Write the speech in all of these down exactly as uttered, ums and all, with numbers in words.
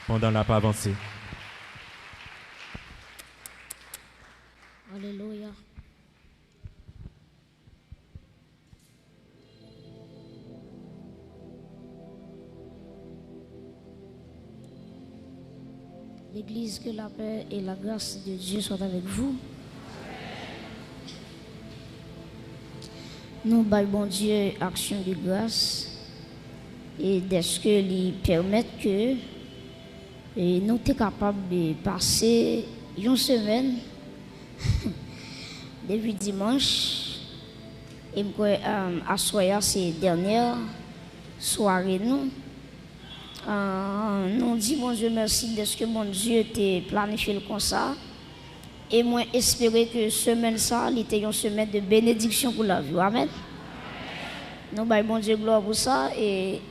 pandan l ap avanse. Alelouya. L'église, que la paix et la grâce de Dieu soient avec vous. Nou bay Bondye aksyon de gras e dèske li pèmèt ke e nou te kapab e pase yon semèn depi dimanch. E m kwè, um, aswè a se dènyè sware nou. Uh, nou di Bondye mèsi dèske Bondye te planifye l konsa. E mwen espere ke semèn sa, li te yon semèn de benediksyon pou lavi w. Amèn. Nou bay Bondye glwa pou sa. E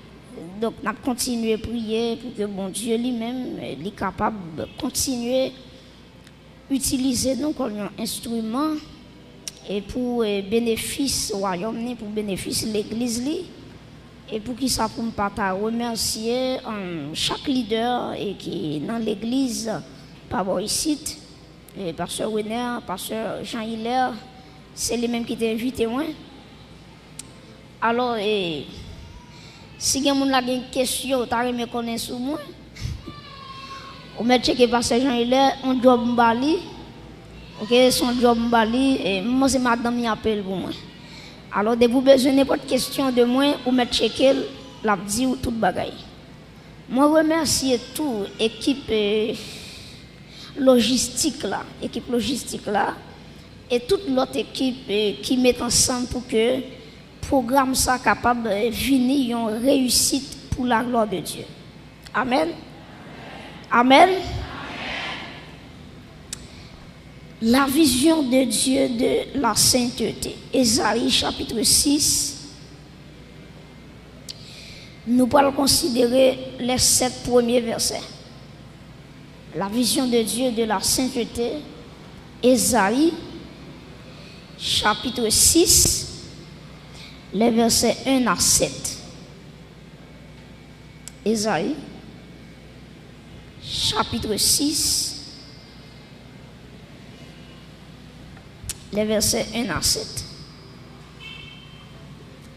donk, n ap kontinye priye pou ke Bondye li menm, li kapab kontinye itilize nou kòm yon enstriman e pou e, benefis wayòm ni, pou benefis legliz li. E poukisa pou m pa ta remèsye um, chak lidè e ki nan legliz pa bò isit, e pastè Wener, pastè Jean Hilaire, se li menm ki te envite mwen. Alò, e, si gen moun la gen kesyon, ou ta renmen konnen sou mwen, ou mèt tcheke pastè Jean Hilaire, on djòb m ba li. Oke, se on djòb m ba li, e, m panse madanm li ap peye l pou mwen. Alò, depi w bezwen nenpòt kesyon de mwen, ou mèt tcheke l, l ap di w tout bagay. Mwen remèsye tou ekip e, lojistik la, ekip lojistik la, e tout lòt ekip e, ki met ansanm pou ke pwogram sa kapab e, vini yon reyisit pou laglwa de Dye. Amèn. Amèn. La vision de Dieu de la sainteté. Ezayi chapitre six. Nou pral konsidere les sept premiers versets. La vision de Dieu de la sainteté, Ezayi, chapitre six, les versets un à sept. Ezayi, chapitre six, les versets un à sept.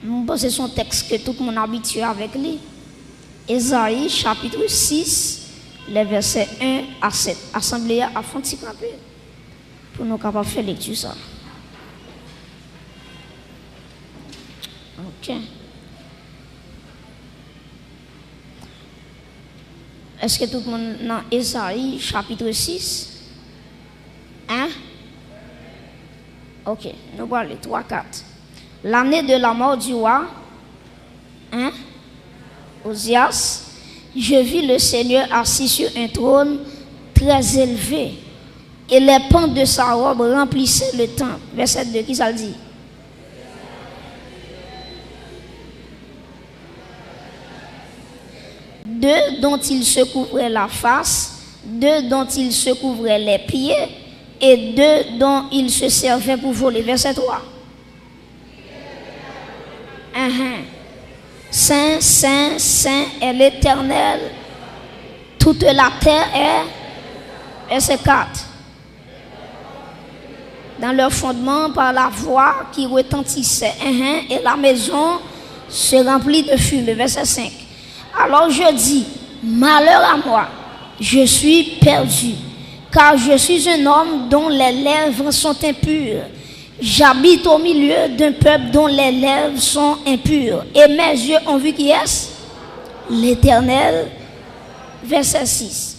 M panse se yon tèks ke tout moun abitye avèk li. Ezayi, chapitre six, les versets un à sept. Asanble a ap fè yon ti kanpe pou nou kapab fè lekti sa. Ok. Èske tout moun nan Ezayi, chapitre six? Hein? Ok, nou prale, twa, kat. L'année de la mort du roi, hein, Ozias, je vis le Seigneur assis sur un trône très élevé, et les pans de sa robe remplissaient le temple. Verset deux, ki sa l di? D'eux dont il se couvrait la face, d'eux dont il se couvrait les pieds, et d'eux dont il se servait pour voler. Verset trois. Uhum. Saint, saint, saint est l'Éternel. Toute la terre est. Verset quatre. Dans leur fondement, par la voix qui retentissait, uhum, et la maison se remplit de fumée. Verset cinq. Alors je dis, malheur à moi, je suis perdu, car je suis un homme dont les lèvres sont impures. J'habite au milieu d'un peuple dont les lèvres sont impures, et mes yeux ont vu qui est? L'Éternel. Verset six.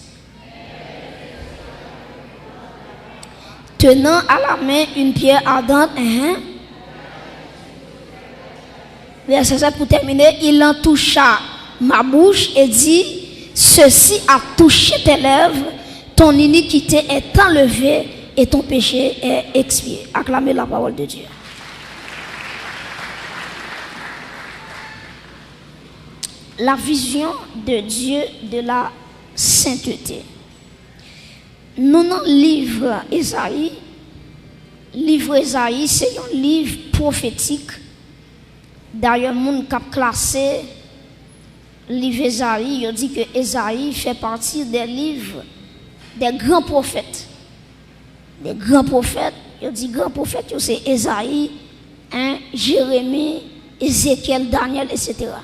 Tenant à la main une pierre ardente, hein? Verset sept pour terminer, il en toucha ma bouche et dit, ceci a touché tes lèvres, ton iniquité est enlevée et ton péché est expié. Acclamez la parole de Dieu. La vision de Dieu de la sainteté. Nou nan liv Ezayi. Liv Ezayi se yon liv pwofetik. Dayè, moun k ap klase Liv Ezayi, yo di ke Ezayi fè pati dè liv dè gran pwofèt. Dè gran pwofèt, yo di gran pwofèt yo se Ezayi, en, Jeremi, Ezekyèl, Danyèl, etsetera.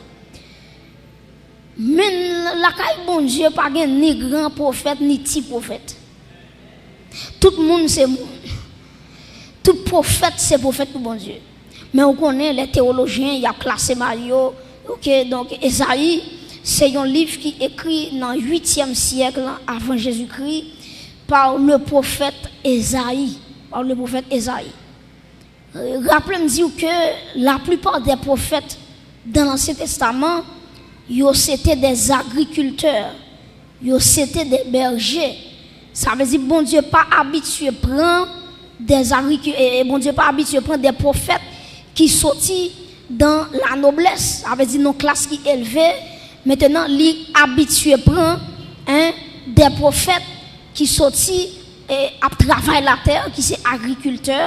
Men lakay Bondye pa gen ni gran pwofèt ni ti pwofèt. Tout moun se moun. Tout pwofèt se pwofèt pou Bondye. Men ou konnen, lè tewolojyen, y ap klase mal yo. Oke, donk, Ezayi, se yon liv ki ekri nan uityèm syèk avan Jezikri, pa le pwofèt Ezayi. Pa le pwofèt Ezayi. Raple m di w ke laplipa dè pwofèt dan Lansyen Testaman, yo se te dè agrikiltè, yo se te dè bèje. Sa vle di Bondye pa abitye pran dè agriki-, e, e Bondye pa abitye pran dè pwofèt ki soti dan la noblès, sa vle di nan klas ki elve. Mentnan, li abitye pran, en, dè pwofèt ki soti, e, ap travay latè, ki se agrikiltè,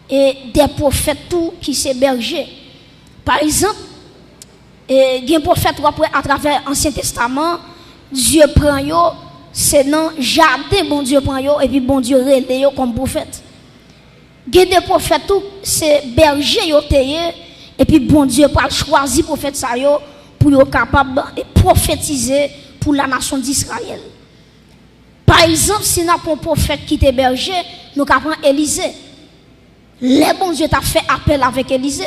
e dè pwofèt tou ki se bèje. Pa egzanp, e, gen pwofèt w ap wè atravè Ansyen Testaman, Dye pran yo, se nan jaden Bondye pran yo, epi Bondye rele yo kòm pwofèt. Gen de pwofèt tou, se bèje yo te ye, epi Bondye pral chwazi pwofèt sa yo pou yo kapab, e, pwofetize pou la nasyon d'Israël. Pa egzanp, si n ap pran yon pwofèt ki te bèje, nou ka pran Elize. Lè Bondye t ap fè apèl avèk Elize,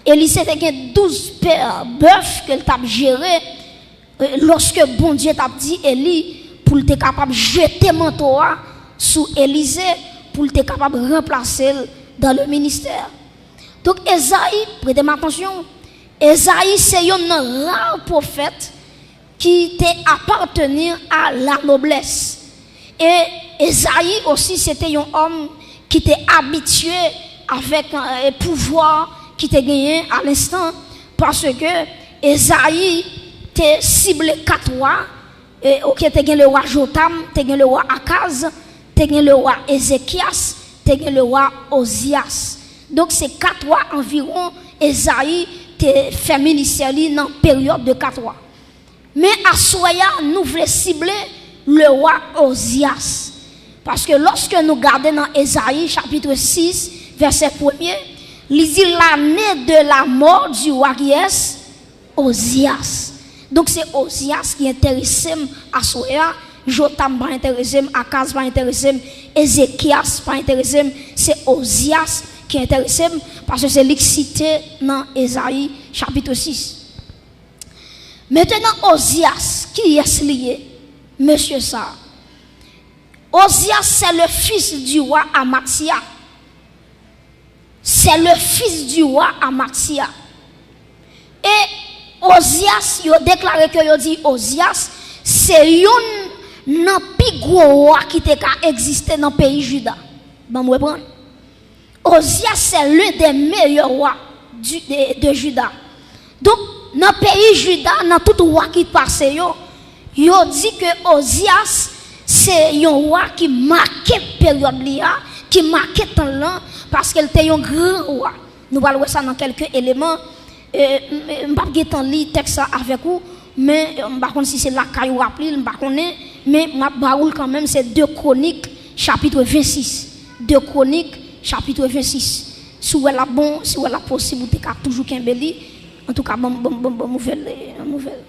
Elize te gen douz pè bèf ke l t ap jere, e, lòske Bondye t ap di Eli pou l te kapab jete manto a sou Elize, pou l te kapab ranplase l dan le ministè. Donk, Ezayi, prete m atansyon, Ezayi se yonn nan ra pwofèt ki te apateni a la noblès. E Ezayi osi, se te yon òm ki te abitye avèk, e, pouvwa ki te genyen a lenstan, paske Ezayi te sible kat wa, e, oke, te gen le wa Jotam, te gen le wa Akaz, te gen le wa Ezekyas, te gen le wa Oziyas. Donk, se kat wa anviwon Ezayi te fè ministè li nan peryòd de kat wa. Men aswè a, nou vle sible le wa Oziyas. Paske lòske nou gade nan Ezayi chapit sis, vèsè premye, li di, l'année de la mort du roi qui est Ozias. Donk, se Oziyas ki enterese m aswè a. Jotam pa enterese m, Akaz pa enterese m, Ezekyas pa enterese m. Se Oziyas ki enterese m, paske se li k site nan Ezayi chapit sis. Mentnan, Oziyas, kiyès li ye, mesye sa a? Oziyas, c'est le fils du roi Amathia. C'est le fils du roi Amathia. E Oziyas, yo deklare ke yo di Oziyas, se yonn nan pi gwo wa ki te ka egziste nan peyi Jida. Ban m reprann. Oziyas, c'est l'un des meilleurs rois du, de, de Juda. Donk, nan peyi Jida, nan tout wa ki pase yo, yo di ke Oziyas se yon wa ki make peryòd li a, ki make tan l lan, paske l te yon gran wa. Nou pral wè sa nan kèlke eleman. E, m, m p ap gentan li tèks sa avèk ou, men, e, m pa konn si se lakay ou ap li l, m pa konnen, men m ap ba ou l kanmenm, se de Kwonik, chapit vennsis. De Kwonik, chapit vennsis. Si w wè l ap bon, si w wè l ap posib, ou te ka toujou kenbe li. Antouka, ban m, ban m, ban m, ban m ouvè l, e, ban m ouvè l.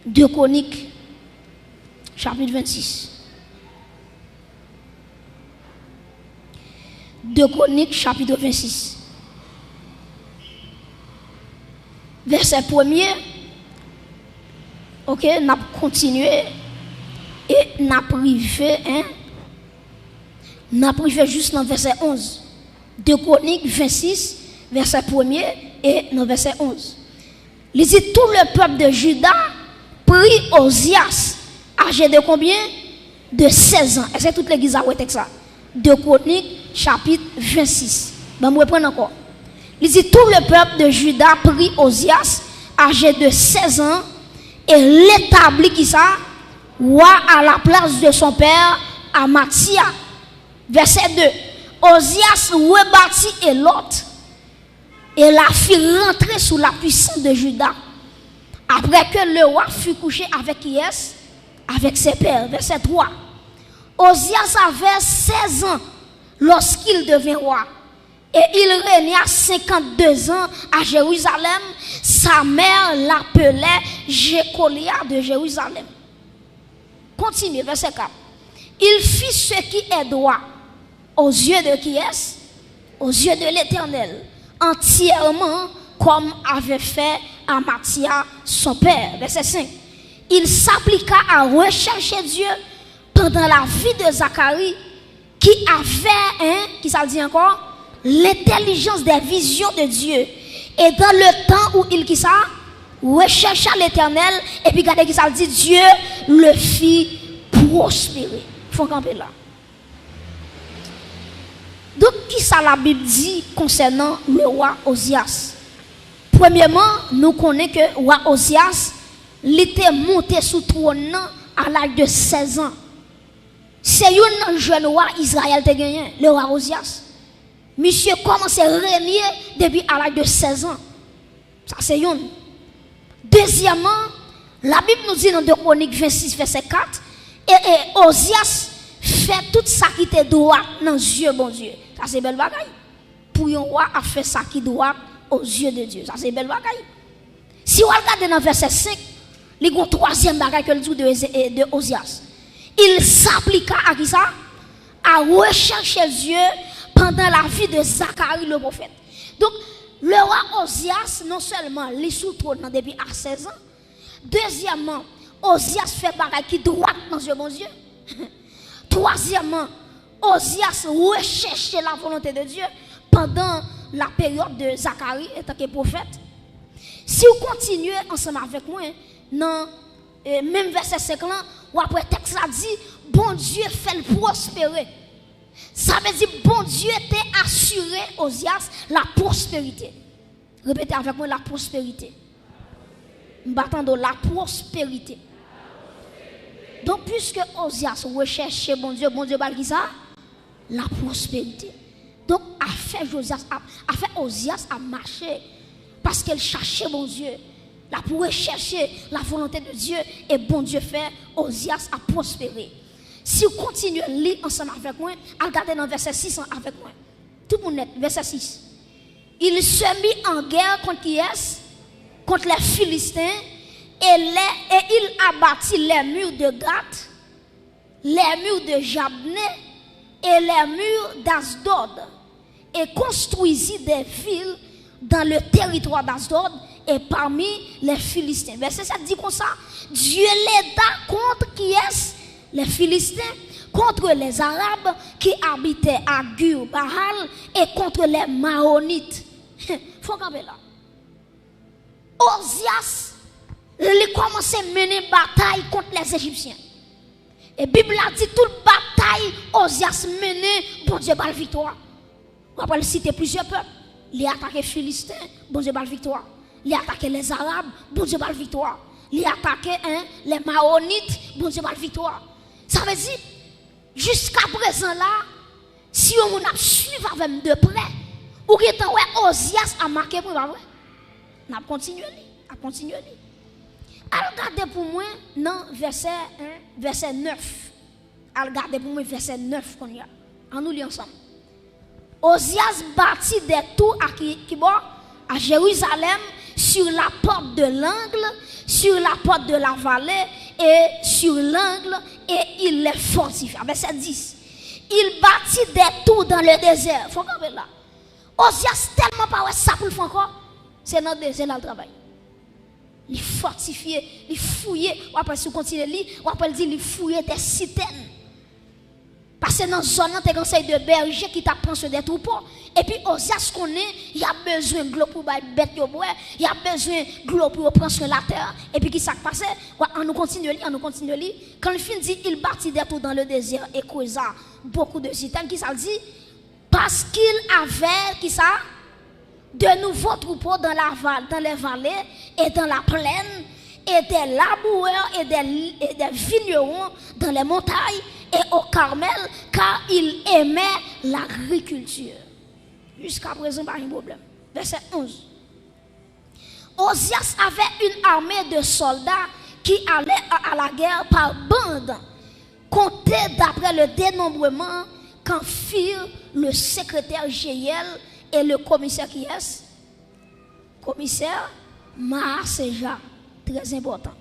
De Kwonik, chapit vennsis. De Kwonik, chapit vennsis. Vèsè premye, oke, n ap kontinye e n ap rive, en, n ap rive jis nan vèsè onz. De Kwonik vennsis, vèsè premye e nan vèsè onz. Li di, tout le peuple de Juda prit Ozias, âgé de combien? De seize ans. Èske tout legliz la wè tèks la? De Kwonik, chapit vennsis. Ban m reprann ankò. Li di, tout le peuple de Juda prit Ozias, âgé de seize ans, et l'établit, kisa? Roi à la place de son père, Amathia. Vèsè de. Ozias rebâtit Elot, et la fit rentrer sous la puissance de Juda. Après que le roi fut couché avec qui est? Avec ses pères. Verset trois. Ozias avait seize ans lorsqu'il devint roi, et il régna cinquante-deux ans à Jérusalem. Sa mère l'appelait Jécolia de Jérusalem. Kontinye, verset quatre. Il fit ce qui est droit aux yeux de qui est? Aux yeux de l'Éternel, entièrement comme avait fait Amathia son père. Verset cinq. Il s'appliqua à rechercher Dieu pendant la vie de Zacharie, qui avait, hein, qui ça dit encore? L'intelligence des visions de Dieu. Et dans le temps où il, qui ça? Rechercha l'Éternel, epi gade ki sa l di, Dieu le fit prospérer. Fò kanpe la. Donk, ki sa Labib di konsènan le roi Ozyas? Premyèman, nou konnen ke wa Ozyas, li te monte sou twòn nan a laj de sèz an. Se youn nan jèn wa Izrayèl te genyen, le roi Ozyas. Misye kòmanse renye depi a laj de sèz an. Sa se youn. Dezyèmman, Labib nou di nan de Kwonik vennsis vèsè kat, e, e Ozyas fè tout sa ki te dwat nan zye Bondye. Sa se bèl bagay. Pou yon wa ap fè sa ki dwat aux yeux de Dieu. Sa se bèl bagay. Si w al gade nan vèsè senk, li gon twazyèm bagay ke l di w de, de Ozyas. Il s'appliqua à qui ça? À rechercher Dieu pendant la vie de Zacharie le prophète. Donk, le wa Ozyas, non sèlman li sou twòn nan depi a sèz an, dezyèmman, Ozyas fè bagay ki dwat nan zye Bondye. Twazyèmman, Ozyas rechèche la volonté de Dieu pandan la période de Zacharie antanke pwofèt. Si w kontinye ansanm avèk mwen nan, e, menm vèsè senk lan, w ap wè tèks la di, Bondye fè l pwospere. Sa vle di Bondye te asire Ozyas la pwosperite. Repete avèk mwen, la pwosperite. M pa tande w, la pwosperite. Donk, piske Ozyas rechèche Bondye, Bondye ba l ki sa? La pwosperite. Donk, afè Ozyas ap, afè Ozyas ap mache. Paske l chache Bondye. L ap rechèche la volonté de Dieu. E Bondye fè Ozyas ap pwospere. Si w kontinye li ansanm avèk mwen, al gade nan vèsè sis lan avèk mwen. Tout moun nèt, vèsè sis. Il se mit en guerre contre qui est? Contre les Philistins, et, les, et il abattit les murs de Gath, les murs de Jabneh et les murs d'Asdod, et construisit des villes dans le territoire d'Asdod et parmi les Philistins. Vèsè sèt di konsa, Dieu l'aida contre qui est? Les Philistins, contre les Arabes qui habitaient à Gur Baal et contre les Maonites. Fò kanpe la. Ozyas, li kòmanse mennen batay kont lèzejipsyen. E Bib la di tout batay Ozyas mennen, Bondye ba l viktwa. W ap wè l site plizyè pèp. Li atake Filisten, Bondye ba l viktwa. Li atake lèzarab, Bondye ba l viktwa. Li atake, en, lè Mawonit, Bondye ba l viktwa. Sa vle di, jiska prezan la, si yon moun ap swiv avè m de prè, ou gentan wè Ozyas ap make pwen, pa vre? N ap kontinye li, ap kontinye li. Al gade pou mwen nan vèsè, en, vèsè nèf. Al gade pou mwen vèsè nèf kounye a. Ann nou li ansanm. Ozyas bati des tours à qui, qui bord? À Jérusalem, sur la porte de l'angle, sur la porte de la vallée et sur l'angle, et il les fortifia. Vèsè dis. Il bâtit des tours dans le désert. Fò kanpe la. Ozyas tèlman pa wè sa pou l fè ankò, se nan dezè l al travay. Li fòtifye, li fouye. W ap wè si w kontinye li, w ap wè l di li fouye des citernes. Paske nan zòn nan te gen seri de bèje ki t ap pran swen de twoupo. Epi Ozyas konnen y ap bezwen dlo pou bay bèt yo bwè, y ap bezwen dlo pou yo pran swen latè a. Epi ki sa k pase? Ann nou kontinye li, ann nou kontinye li. Quand il finit, il bâtit des tours dans le désert et creusa beaucoup de citernes. Ki sa l di? Parce qu'il avait, ki sa? De nouveaux troupeaux dans la vallée, dans les vallées et dans la plaine, et des laboureurs et des, et des vignerons dans les montagnes et au Carmel, car il aimait l'agriculture. Jiska prezan, pa gen pwoblèm. Vèsè onz. Ozias avait une armée de soldats qui allaient à la guerre par bandes, comptés d'après le dénombrement qu'en firent le secrétaire Jéhiel et le commissaire qui est? Commissaire Maaseja, très important,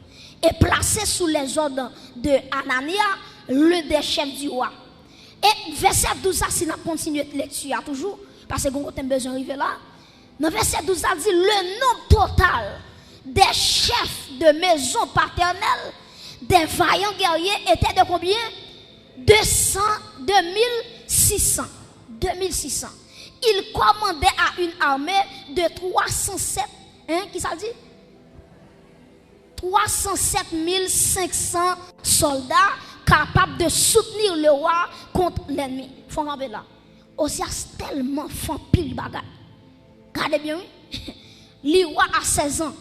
et placés sous les ordres de Hanania, l'un des chefs du roi. E vèsè douz la, si n ap kontinye lekti a toujou, paske gon kote m bezwen rive la. Nan vèsè douz la, di, le nombre total des chefs de maison paternelle, des vaillants guerriers, était de combien? Deux cents, deux mille six cents. Deux mille six cents. Il commandait à une armée de trois cent sept, hein, ki sa l di? Trois cent sept mille cinq cents soldats capables de soutenir le roi contre l'ennemi. Fò kanpe la. Ozyas tèlman fè anpil bagay. Gade byen, wi. Li wa a sèz an.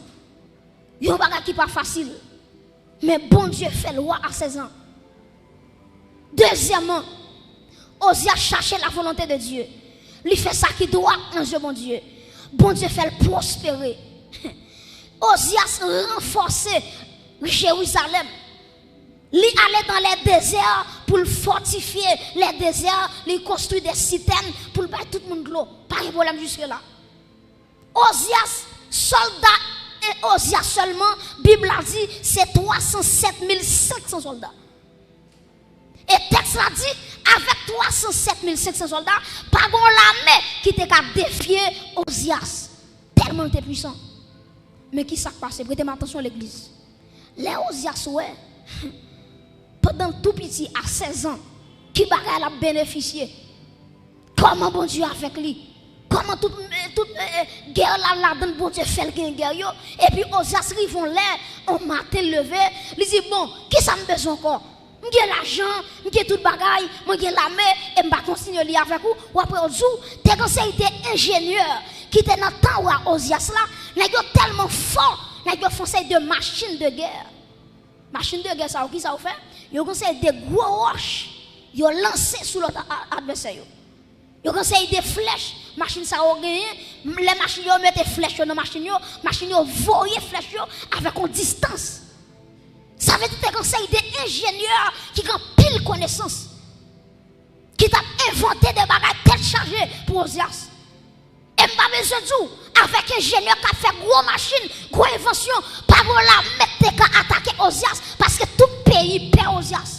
Yon bagay ki pa fasil. Men Bondye fè l wa a sèz an. Dezyèmman, Ozyas chache la volonte de Dye. Li fè sa ki dwat nan zye Bondye. Bondye fè l pwospere. Ozyas ranfòse Jerizalèm. Li ale dans les déserts pou l fòtifye les déserts, li konstwi de sitèn pou l bay tout moun dlo. Pa gen pwoblèm jiske la. Ozyas, sòlda e Ozyas sèlman, Bib la di, se twa san sèt mil senk san sòlda. E tèks la di, avèk twa san sèt mil senk san sòlda, pa gen yon lame ki te ka defye Ozyas. Tèlman l te pwisan. Men ki sa k pase? Prete m atansyon, legliz. Lè Ozyas wè, pandan l tou piti, a sèz an, ki bagay l ap benefisye, kòman Bondye avèk li, kòman tout, tout, eh, eh, gè l al ladan l, Bondye fè l gen gè yo. Epi Ozyas rive yon lè, yon maten l leve, li di, bon, kisa m bezwen ankò? M gen lajan, m gen tout bagay, mwen gen lame, e m pa kontinye li avèk ou. W ap wè yo di w, te gen seri de enjenyè ki te nan tan wa Ozyas la, nèg yo tèlman fò, nèg yo fè yon seri de machin de gè. Machin de gè sa yo, kisa yo fè? Yo gen seri de gwo wòch, yo lanse sou lòt a-, a-, advèsè yo. Yo gen seri de flèch, machin sa yo genyen, lè machin yo mete flèch yo nan machin yo, machin yo voye flèch yo avèk yon distans. Sa vle di te gen seri de enjenyè ki gen anpil konesans, ki t ap envante de bagay tèt chaje pou Ozyas. E m pa bezwen di w, avèk enjenyè k ap fè gwo machin, gwo envansyon, pa gen yon lame k te ka atake Ozyas, paske tout peyi pè Ozyas.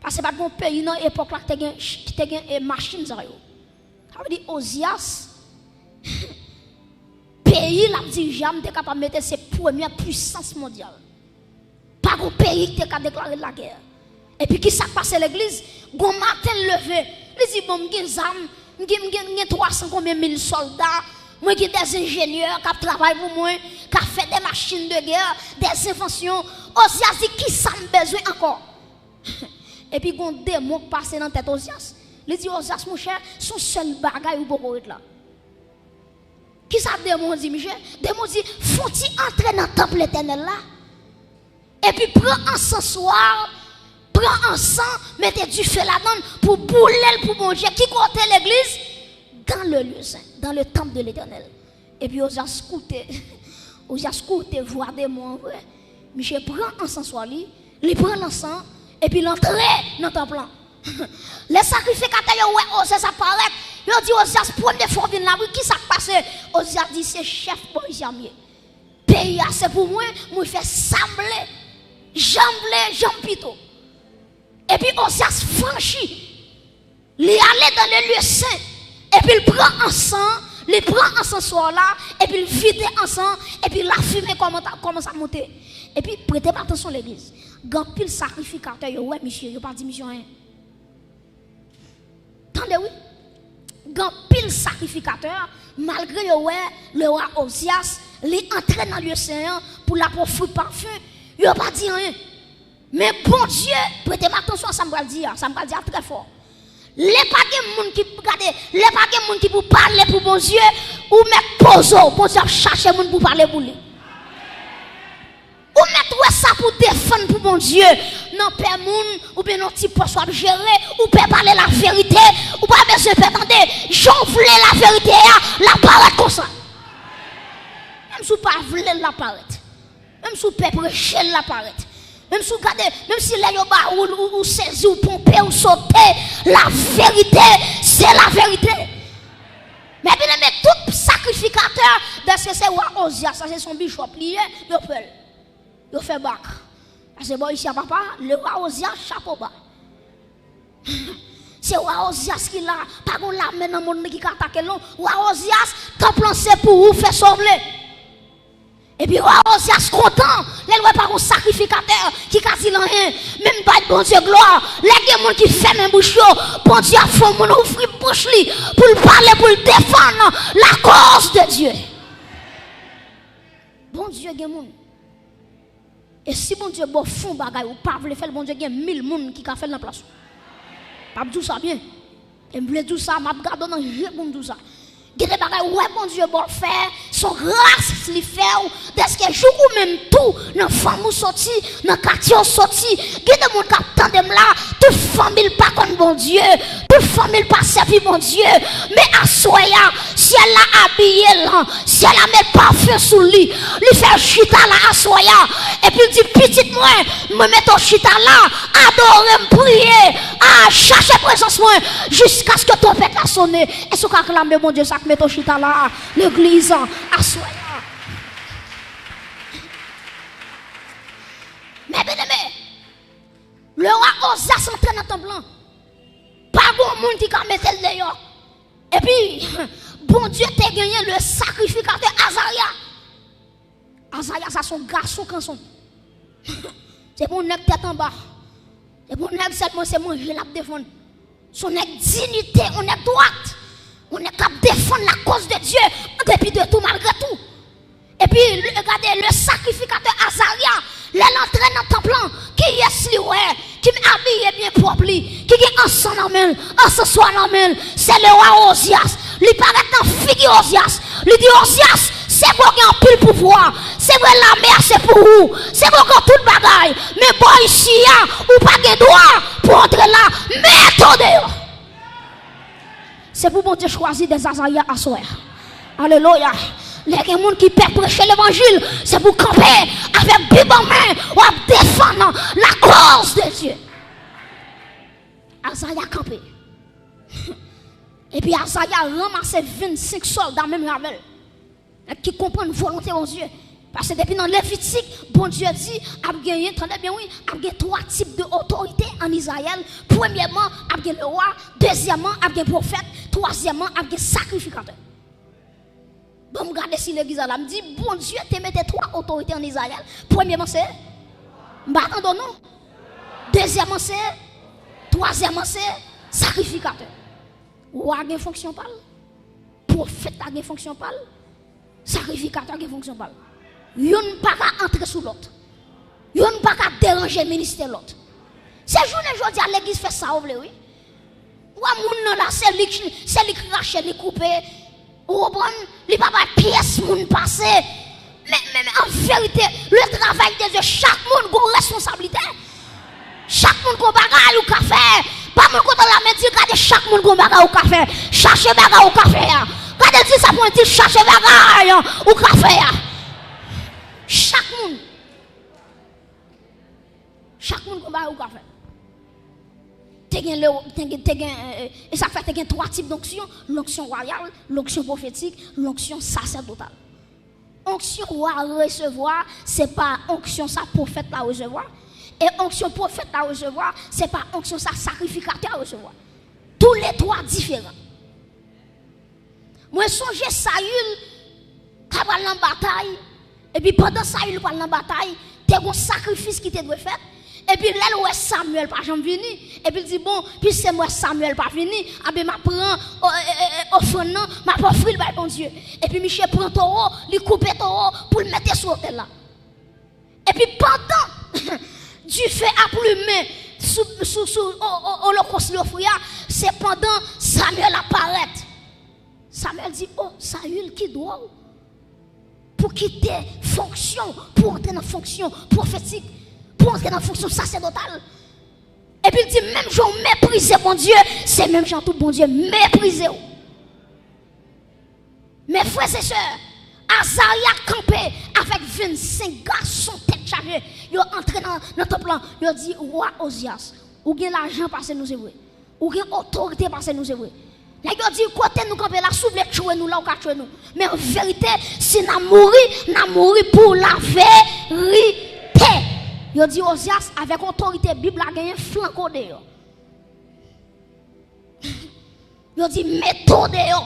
Paske pa t gen yon peyi nan epòk la ki te gen, ki te gen, eh, machin sa yo. Sa vle di Ozyas, peyi l ap dirije a, m te kapab mete se premyè pwisans mondyal. Pa gon peyi ki te ka deklare l lagè. Epi kisa k pase legliz? Gon maten l leve, li di, bon, m gen zam, m gen, m gen, m gen twa san konbyen mil sòlda, mwen gen dè enjenyè k ap travay pou mwen, k ap fè de machin de gè, de envansyon. Ozyas di, kisa m bezwen ankò? Epi gon demon k pase nan tèt Ozyas. Li di, Ozyas, monchè, se yon sèl bagay ou poko ret la. Kisa demon di, misye? Demon di, fè yon ti antre nan tanp Letènèl la. Epi pran ansans wa, pran ansan, mete dife ladan l pou boule l pou Bondye. Ki kote legliz? Dans le lieu saint, dans le temple de l'Éternel. Epi Ozyas koute, Ozyas koute vwa demon an vre. Misye pran ansans wa li, li pran lansan, epi l antre nan tanp lan. Lè sakrifikatè yo wè Ozyas ap parèt, yo di Ozyas, premye fwa w vin la, wi, kisa k pase? Ozyas di, se chèf polisye a m ye. Peyi a se pou mwen, mwen fè sa m vle, jan m vle, jan m pito. Epi Ozyas franchi. Li ale dans le lieu saint, epi l pran ansan, li pran ansans wa la, epi l vide ansan, epi lafimen kòman ta-, kòmanse ap monte. Epi prete m atansyon legliz. Gen anpil sakrifikatè yo wè misye, yo pa di misye anyen. Tande wi. Gen anpil sakrifikatè, malgre yo wè lewa Ozyas, li antre nan lye sen an pou l ap ofri pafen, yo pa di anyen. Men Bondye, prete m atansyon a sa m pral di a, sa m pral di a trè fò. Lè pa gen moun ki, gade, lè pa gen moun ki pou pale pou Bondye, ou mèt poze w, Bondye ap chache moun pou pale pou li. Ou mèt wè sa pou defann pou Bondye. Nan pè moun, oubyen nan ti pòs w ap jere, ou pè pale laverite, ou pa bezwen pè tande. Jan w vle laverite a, l ap parèt konsa. Menm si w pa vle l, l ap parèt. Menm si w pè preche l, l ap parèt. Menm si w gade, menm si lè yo ba ou, ou, ou sezi, ou ponpe, ou sote, la verite, se la verite. Men byeneme, tout sakrifikatè, dèske se wa Ozyas, sa se son bichòp li ye, yo pè l. Yo fè bak. Paske bò isi a papa, le wa Ozyas, chapo ba. Se wa Ozyas ki la, pa gon lame nan mond nan ki ka atake l non. Wa Ozyas, tanp lan se pou ou fè sa w vle. Epi wa Ozyas kontan, lè l wè pa gon sakrifikatè ki ka di l anyen, menm bay Bondye glwa. Lè gen moun ki fèmen bouch yo, Bondye ap fè yon moun ouvri bouch li pou l pale, pou l defann la cause de Dieu. Bondye gen moun. E si Bondye ba w fon bagay, ou pa vle fè l, Bondye gen mil moun ki ka fè l nan plas ou. M ap di w sa byen. E m vle di w sa, m ap gade w nan je pou m di w sa. Gen de bagay, ou wè Bondye ba w fè, se yon gras li fè w, dèske jouk ou menm tou, nan fanmi w soti, nan katye w soti, gen de moun k ap tande m la, tout fanmi l pa konn Bondye, tout fanmi l pa sèvi Bondye, men aswè a, syèl la abiye l, syèl la met pafen sou li, li fè l chita la aswè a, epi l di, pitit mwen, mwen mete w chita la, adore m, priye, a, chache prezans mwen, jiskaske twonpèt la sonnen. Èske w ka aklame Bondye sa k mete w chita la a, legliz, aswè a? Men byeneme, le wa Ozyas antre nan tanp lan. Pa gon moun ki ka mete l deyò. Epi, Bondye te genyen le sakrifikatè Azarya. Azarya sa se yon gason kanson. Se pa yon nèg tèt anba. Se pa yon nèg sèlman se manje l ap defann. Se yon nèg diyite, yon nèg dwat. Yon nèg k ap defann la cause de Dieu an depi de tou, malgre tou. Epi, le, gade, le sakrifikatè Azarya, lè l antre nan tanp lan, kiyès li wè ki abiye byen pwòp li, ki gen ansan nan men l, ansanswa nan men l, se le wa Ozyas. Li parèt nan figi Ozyas. Li di, Ozyas, se vre w gen anpil pouvwa, se vre lame a se pou ou, se vre w gen tout bagay, men bò isi a, ou pa gen dwa pou w antre la, mete w deyò. Se pou Bondye chwazi de Azarya aswè a. Alelouya. Lè gen moun ki pè preche levanjil, se pou kanpe avèk Bib an men, w ap defann la cause de Dieu. Azarya kanpe. Epi Azarya ranmase vennsenk sòlda menm jan avè l. Nèg ki konprann volonte Bondye. Paske depi nan Levitik, Bondye di ap genyen, tande byen wi, ap gen twa tip de otorite ann Izrayèl. Premyèman, ap gen lewa, dezyèmman, ap gen pwofèt, twazyèmman, ap gen sakrifikatè. Bon, m gade si legliz la la, m di, Bondye te mete twa otorite ann Izrayèl. Premyèman, se, m pa tande w non. Dezyèmman, se, twazyèmman, se sakrifikatè. Wa gen fonksyon pa l. Pwofèt la gen fonksyon pa l. Sakrifikatè a gen fonksyon pa l. Youn pa ka antre sou lòt. Youn pa ka deranje ministè lòt. Se jounen jodi a legliz fè sa yo vle wi. Ou wè moun nan la, se li k, se li k rache, li koupe. Ou konprann? Li pa bay pyès moun pase. Men, men, men an verite, le travay de Dye, chak moun gon responsablite. Chak moun gon bagay ou ka fè. Pa moun kote la men di, gade, chak moun gon bagay ou ka fè. Chache bagay ou ka fè a. Gade, di sa pou mwen, di chache bagay ou ka fè a. Chak moun. Chak moun gon bagay ou ka fè. Te gen le, te gen, te gen, e, e, e sa fè te gen twa tip donksyon, lonksyon wayal, lonksyon pwofetik, lonksyon sasèdotal. Onksyon wa resevwa, se pa onksyon sa pwofèt la resevwa. E onksyon pwofèt la resevwa, se pa onksyon sa sakrifikatè a resevwa. Toulètwa diferan. Mwen sonje Sayil ka pral nan batay, epi pandan Sayil pral nan batay, te gon sakrifis ki te dwe fèt, epi lè l wè Samyèl pa janm vini, epi l di, bon, piske m wè Samyèl pa vini, anben m ap pran o-, e, e, e, ofrann nan, m ap ofri l bay Bondye. Epi misye pran towo, li koupe towo pou l mete sou otèl la. Epi pandan dife ap limen sou, sou, sou o-, o-, olokòs li ofri a, se pandan Samyèl ap parèt. Samyèl di, o, Sayil, ki dwòl. Pou kite fonksyon, pou antre nan fonksyon pwofetik, pou antre nan fonksyon sasèdotal. Epi l di, menm jan w meprize Bondye, se menm jan tou Bondye meprize w. Men frè e sè, Azarya kanpe avèk vennsenk gason tèt chaje. Yo antre nan, nan tanp lan. Yo di, wa Ozyas, ou gen lajan pase nou, se vre. Ou gen otorite pase nou, se vre. Nèg yo di, kote nou kanpe la, si w vle tchwe nou la, ou ka tchwe nou. Men an verite, si n a mouri, n a mouri pou laverite. Yo di Ozyas, avèk otorite Bib la genyen, flanke w deyò. Yo di, mete w deyò.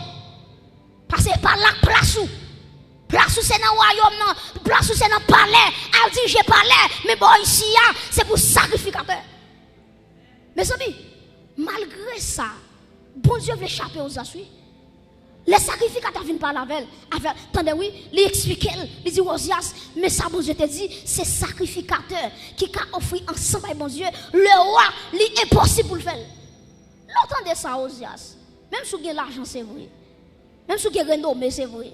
Paske pa la k plas ou. Plas ou se nan wayòm nan. Plas ou se nan palè. Al dirije palè. Men bò isi a, se pou sakrifikatè. Mezanmi, malgre sa, Bondye vle chape Ozyas, wi. Lè sakrifikatè vin pale avè l, avè, tande wi, li eksplike l, li di, Ozyas, men sa Bondye te di, se sakrifikatè ki ka ofri ansanm bay Bondye, le wa, li enposib pou l fè l. Lè w tande sa, Ozyas, menm si w gen lajan, se vre. Menm si w gen renome, se vre.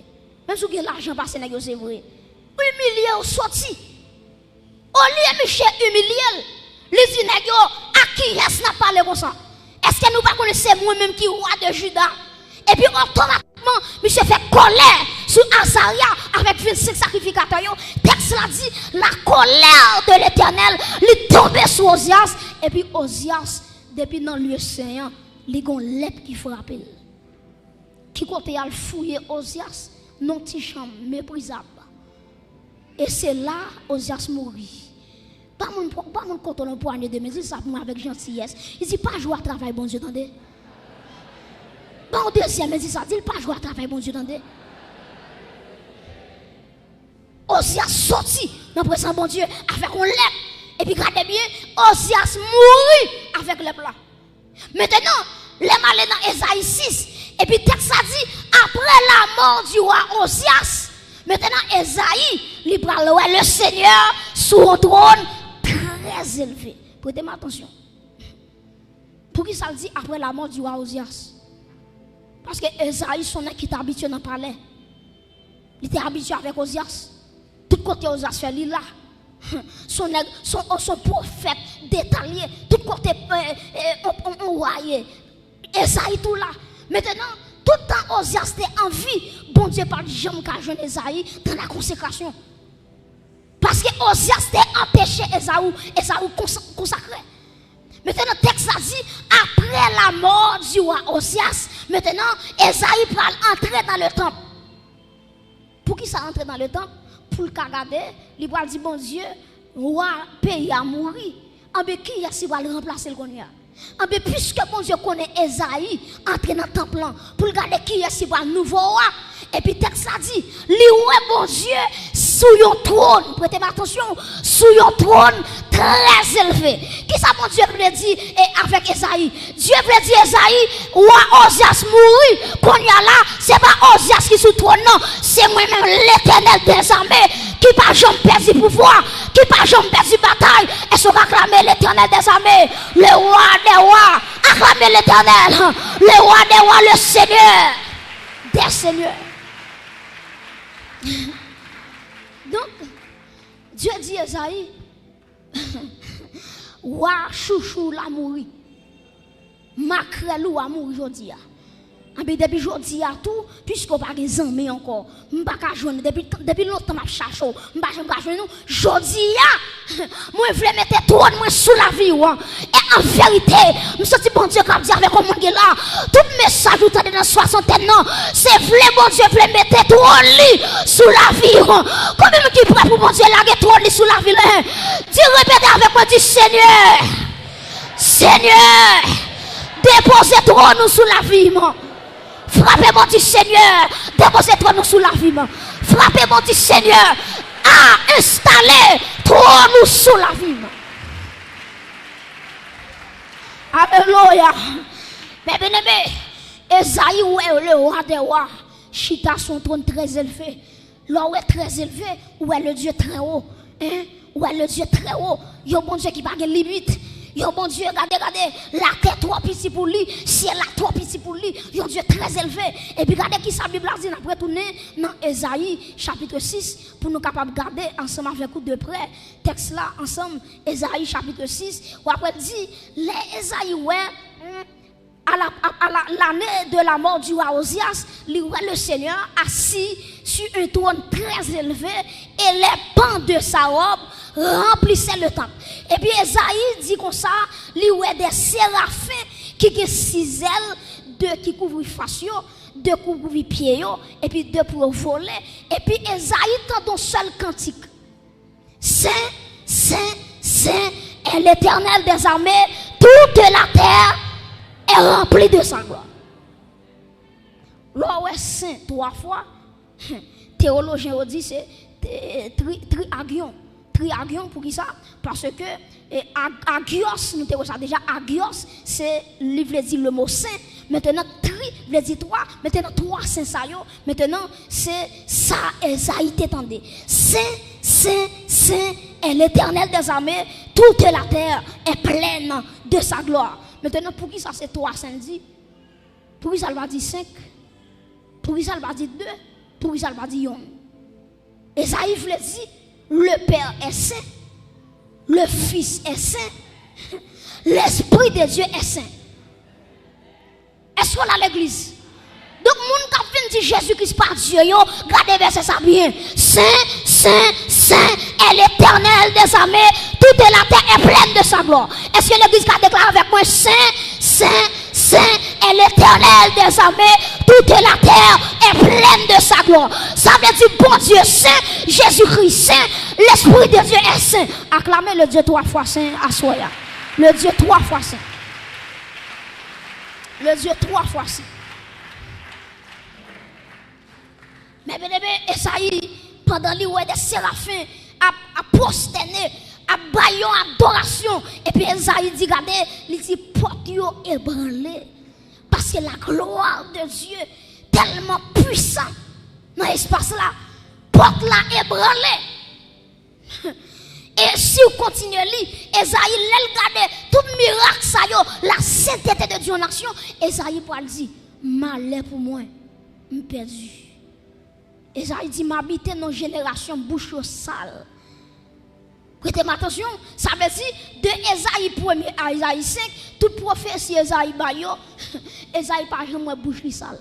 Menm si w gen lajan pase nèg yo, se vre. Imilye w soti. Olye misye imilye l, li di nèg yo, ak kiyès n ap pale konsa? Èske nou pa konnen se mwen menm ki wa de Jida? Epi otomatikman, misye fè kòlè sou Azarya avèk vennsenk sakrifikatè yo. Tèks la di, la colère de l'Éternel, li tonbe sou Ozyas, epi Ozyas, depi nan lye sen an, li gon lèp ki frape l. Ki kote y al fouye Ozyas nan ti chanm meprizab. E se la Ozyas mouri. Pa moun, pa moun kote yon pwanye de men, di sa pou mwen avèk jantiyès. Li di, pa jwe a travay Bondye, tande. Ban yon dezyèm, men di sa, di l pa jwe a travay Bondye, tande. Ozyas soti nan prezans Bondye avèk yon lèp. Epi gade byen, Ozyas mouri avèk lèp la. Mentenan, lè m ale nan Ezayi sis, epi tèks la di, après la mort du roi Ozias, mentenan Ezayi, li pral wè le Senyè sou yon twòn trè elve. Prete m atansyon. Poukisa l di, après la mort du roi Ozias? Paske Ezayi se yon nèg ki te abitye nan palè. Li te abitye avèk Ozyas. Tout kote Ozyas fè, li la. Se yon nèg, se yon, se yon pwofèt deta l ye. Tout kote, e, e, on, on, on wa ye, Ezayi tou la. Mentenan, tout tan Ozyas te an vi, Bondye pa t janm ka jwenn Ezayi nan la konsekrasyon. Paske Ozyas te anpeche Ezayi, Ezayi konsa-, konsakre. Mentenan, tèks la di, après la mort du roi Ozias, mentenan, Ezayi pral antre nan le tanp. Poukisa antre nan le tanp? Pou l ka gade, li pral di Bondye, wa peyi a mouri. Anben, kiyès ki pral ranplase l kounye a? Anben, piske Bondye konnen Ezayi antre nan tanp lan pou l gade kiyès ki pral nouvo wa, epi tèks la di, li wè Bondye sou yon twòn, prete m atansyon, sou yon twòn trè elve. Kisa Bondye vle di, e, avèk Ezayi? Dye vle di Ezayi, wa Ozyas mouri, kounye a la, se pa Ozyas ki sou twòn nan, se mwen menm, Letènèl dèzame, ki pa janm pèdi pouvwa, ki pa janm pèdi batay. Èske w ka aklame Letènèl dèzame, le wa dè wa? Aklame Letènèl, le wa dè wa, le Senyè dè senyè. Donk, Dye di Ezayi, wa chouchou w la mouri. Makrèl ou a mouri jodi a. Anben, depi jodi a tou, piske w pa gen zanmi ankò, m pa ka jwenn ou. Depi, depi lontan m ap chache w, m pa janm ka jwenn ou. Jodi a, mwen vle mete twòn mwen sou lavi w. E an verite, m santi Bondye k ap di avèk yon moun ki la, tout mesaj ou tande nan swasantèn nan, se vle Bondye vle mete twòn li sou lavi w. Konbyen moun ki prè pou Bondye lage twòn li sou lavi l? Di, repete avèk mwen, di, Senyè, Senyè, depoze twòn ou sou lavi m. Frape bò, di, Senyè, depoze twòn ou sou lavi m. Frape bò, di, Senyè, a, enstale twòn ou sou lavi m. Alelouya. Men byeneme, Ezayi wè le wa dè wa chita sou yon twòn trè elve. Lè w wè trè elve, ou wè le Dieu très haut. Hein? Ou wè le Dieu très haut. Yon Bondye ki pa gen limit. Yon Bondye, gade, gade, latè twò piti pou li, syèl la twò piti pou li. Yon Dye trè elve. Epi gade kisa Bib la di, n ap retounen nan Ezayi, chapit sis, pou nou kapab gade ansanm avèk ou de prè tèks la ansanm. Ezayi, chapit sis, w ap wè l di, lè Ezayi wè, hmm, à la, à, à la, l'année de la mort du roi Ozias, li wè le Seigneur assis sur un trône très élevé et les pans de sa robe remplissaient le temple. Epi Ezayi di konsa, li wè de serafen ki gen sis zèl, de ki kouvri fas yo, de kouvri pye yo, epi de pou yo vole. Epi Ezayi tande yon sèl kantik. Saint, saint, saint est l'Éternel des armées, toute la terre est remplie de sa gloire. Lè w wè sen twa fwa, teyolojyen yo di se te- tri, triagyon. Triagyon, poukisa? Paske e, ag- agios, nou te wè sa deja, agios, se, li vle di le mo sen. Mentenan, tri vle di twa. Mentenan, twa sen sa yo, mentenan, se sa Ezayi te tande. Saint, saint, saint est l'Éternel des armées, toute la terre est pleine de sa gloire. Mentenan, poukisa se twa sen l di? Poukisa l pa di senk? Poukisa l pa di de? Poukisa l pa di yonn? Ezayi vle di, le Père est saint, le Fils est saint, l'Esprit de Dieu est saint. Èske w la, legliz? Donk, moun k ap vin di Jezi Kris pa Dye yo, gade vèsè sa byen. Saint, saint, saint est l'Éternel des armées, toute la terre est pleine de sa gloire. Èske legliz ka deklare avèk mwen, saint, saint, saint est l'Éternel des armées, toute la terre est pleine de sa gloire. Sa vle di Bondye sen, Jezikri sen, Lespri de Dye est saint. Aklame le Dye twa fwa sen aswè a. Le Dye twa fwa sen. Le Dye twa fwa sen. Men byeneme, Ezayi, pandan li wè de serafen ap, ap pwostène, ap bay yon adorasyon, epi Ezayi di, gade, li di, pòt yo ebranle. Paske la gloire de Dieu tèlman pwisan nan espas la, pòt la ebranle. E si w kontinye li, Ezayi, lè l gade tout mirak sa yo, la sainteté de Dieu en action, Ezayi pral di, malè pou mwen, m pèdi. Ezayi di, m abite nan jenerasyon bouch yo sal. Prete m atansyon, sa vle di, de Ezayi premye a Ezayi senk, tout pwofesi Ezayi bay yo, Ezayi pa janm wè bouch li sal.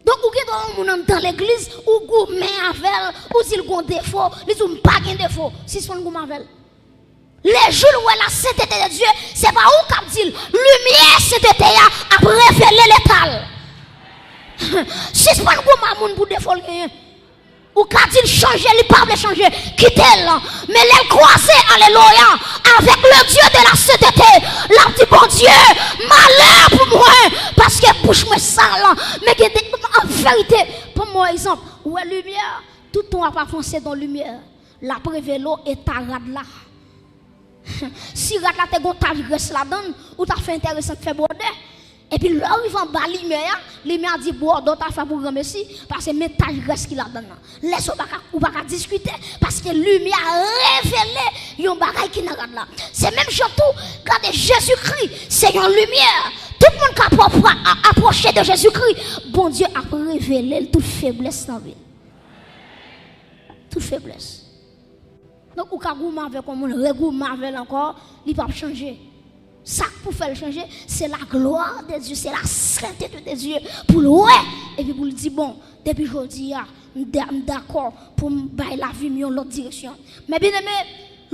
Donk, ou gen dwa yon moun anndan legliz, ou goumen avè l, ou di l gon defo, li di w m pa gen defo. Sispann goumen avè l. Lejou l wè la sainteté de Dieu, se pa ou k ap di l. Limyè sainteté a ap revele leta l. Sispann goumen a moun pou defo l genyen. Ou ka di l chanje, li pa vle chanje, kite l. Men lè l kwaze, alelouya, avèk le Dieu de la sainteté, l ap di, Bondye, malè pou mwen, paske bouch mwen sal. Men gen de, an verite, pran mwen egzanp, ou wè limyè, tout tan w ap avanse dan limyè, l ap revele w eta rad la. Si rad la te gon tach grès ladan l, ou ta fè enteresan fè bwòdè. Epi lè w rive anba limyè a, limyè a di bwòdè w ta fè pou granmesi, paske men tach grès ki ladan l lan. Lè sa w pa ka, ou pa ka diskite, paske limyè a revele yon bagay ki nan rad la. Se menm jan tou, gade Jezikri, se yon limyè. Tout moun k ap apro- a- apwoche de Jezikri, Bondye ap revele l tout feblès nan vi l. Tout feblès. Donk, ou ka goumen avèk yon moun, regoumen avè l ankò, li p ap chanje. Sa k pou fè l chanje, se la gloire de Dieu, se la sainteté de Dieu, pou l wè, epi pou l di, bon, depi jodi a, m da- m dakò pou m bay lavi m yon lòt direksyon. Men byeneme,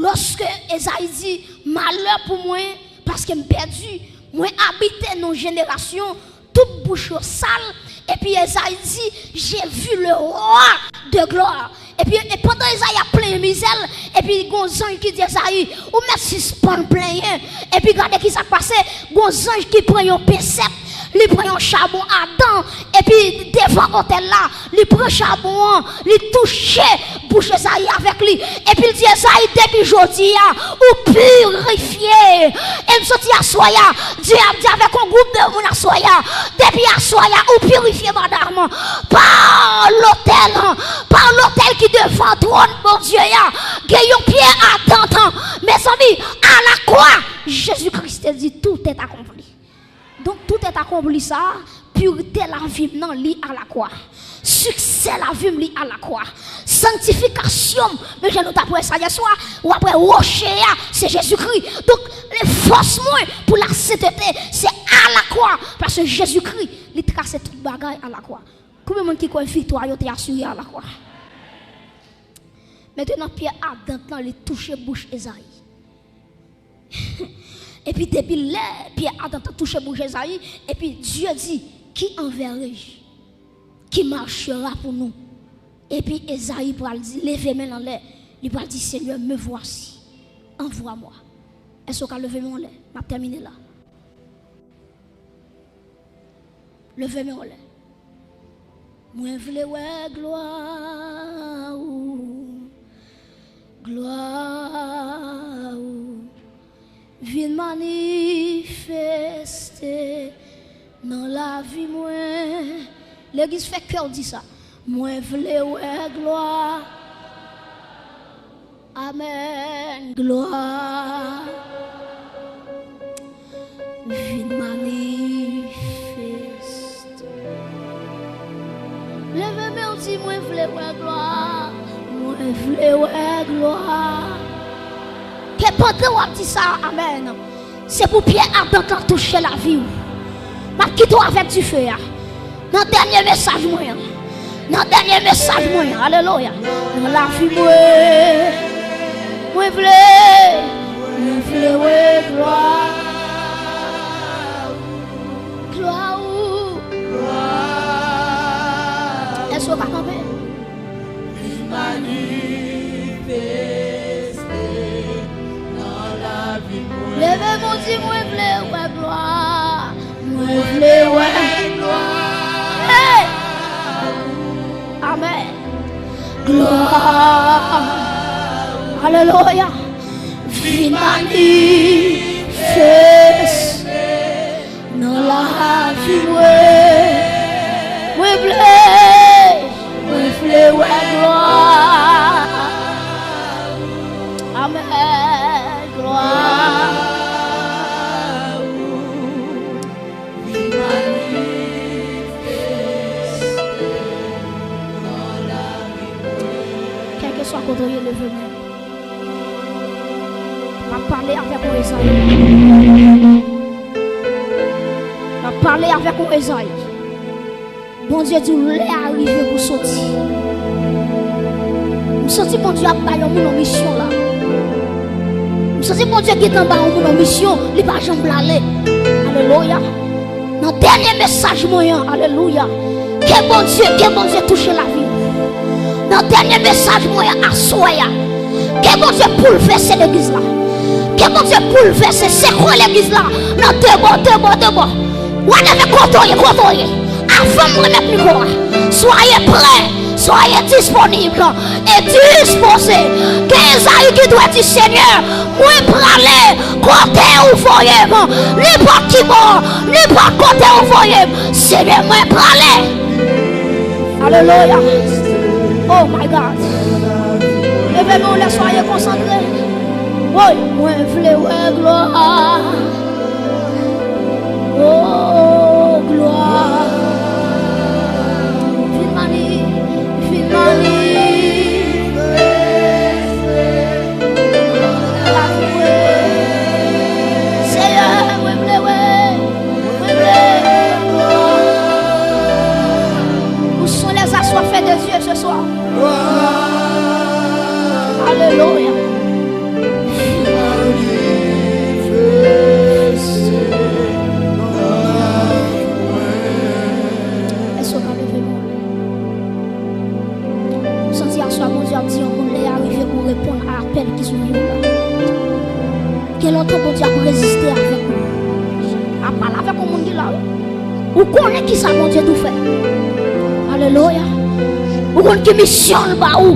lòske Ezayi di, malè pou mwen, paske m pèdi, mwen abite nan yon jenerasyon tout bouch yo sal, epi Ezayi di, j'ai vu le roi de gloire. Epi, e pandan Ezayi ap plenyen mizè l, epi gon zanj ki di Ezayi, ou mèt sispann plenyen. Epi gade ki sa k pase, gon zanj ki pran yon pensèt, li pran yon chabon adan, epi devan otèl la, li pran chabon an, li touche bouch Ezayi avèk li. Epi l di Ezayi, depi jodi a, ou pirifye. E m santi aswè a, Dye ap di avèk yon gwoup de moun aswè a, depi aswè a, ou pirifye madanm, pa lotèl, pa lotèl ki devan twòn Bondye a, gen yon pye atant. Mezanmi, alakwa, Jezikri te di, tout est accompli. Donk, tout est accompli sa, pirite lavi m nan, li alakwa. Siksè lavi m, li alakwa. Sanktifikasyon m, men jan nou t ap wè sa yèswa, w ap wè woche a, se Jezikri. Donk, le Fòs mwen pou lasentete, se alakwa, paske Jezikri, li trase tout bagay alakwa. Konbyen moun ki kwè viktwa yo te asire alakwa? Mentnan, pyè adan lan, li touche bouch Ezayi. Epi depi lè pyè adan lan touche bouch Ezayi, epi Dye di, qui enverrai-je? Qui marchera pour nous? Epi Ezayi pral di, leve men l anlè, li pral di, Seigneur, me voici, envoie-moi. Èske w ka leve men w anlè? M ap tèmine la. Leve men w anlè. Mwen vle wè glwa ou, glwa ou vin manifeste nan lavi mwen. Legliz, fè kè w di sa. Mwen vle wè glwa. Amèn. Glwa vin manifeste. Leve men w, di, mwen vle wè glwa. Mwen vle wè glwa. Ke pandan w ap di sa, amèn, se pou pyè adan lan touche lavi w. M ap kite w avèk dife a. Nan dènye mesaj mwen an. Nan dènye mesaj mwen an. Alelouya. Nan lavi mwen. Mwen vle. Mwen vle wè glwa. Glwa ou. Èske w ka kanpe? Vin manifeste nan lavi mwen. Leve men w, di, mwen vle wè glwa. Mwen vle wè glwa. Hey! Amèn. Glwa. Alelouya. Vin manifeste nan lavi mwen. Mwen vle, mwen vle wè glwa. Amèn, glwa. Kèlkeswa kote w ye, leve men. M ap pale avèk yon Ezayi. M ap pale avèk yon Ezayi. Bondye di w lè a rive pou soti. M santi Bondye ap bay yon moun yon misyon la. M santi Bondye gentan bay yon moun yon misyon, li pa janm prale. Alelouya. Nan dènye mesaj mwen an, alelouya. Ke Bondye, ke Bondye touche lavi w. Nan dènye mesaj mwen an aswè a, ke Bondye boulvèse legliz la. Ke Bondye boulvèse, sekwe legliz la. Nan de bò, de bò, de bò. Whatever, kote w ye, kote w ye. Avan m remèt mikwo a, soyez prêts, soyez disponibles et disposés. Gen Ezayi ki dwe di, Senyè, mwen prale kote ou voye m. Nenpòt ki bò, nenpòt kote ou voye m, Senyè, mwen prale. Alelouya. Oh my God. Leve men w anlè, soyez concentrés. Woy, mwen vle wè glwa. Oh, glwa. Vin mani, vin mani. Seyè, mwen vle wè, mwen vle. Où sont les assoiffés de Dieu ce soir? Alelouya. Èske w ka leve men w? M santi aswè a Bondye ap di yon moun, lè a rive pou reponn a apèl ki sou vi w la. Gen lontan Bondye ap reziste avèk ou. Ap pale avèk yon moun ki la wi. Ou konnen kisa Bondye dwe fè. Alelouya. Ou konn ki misyon l ba ou.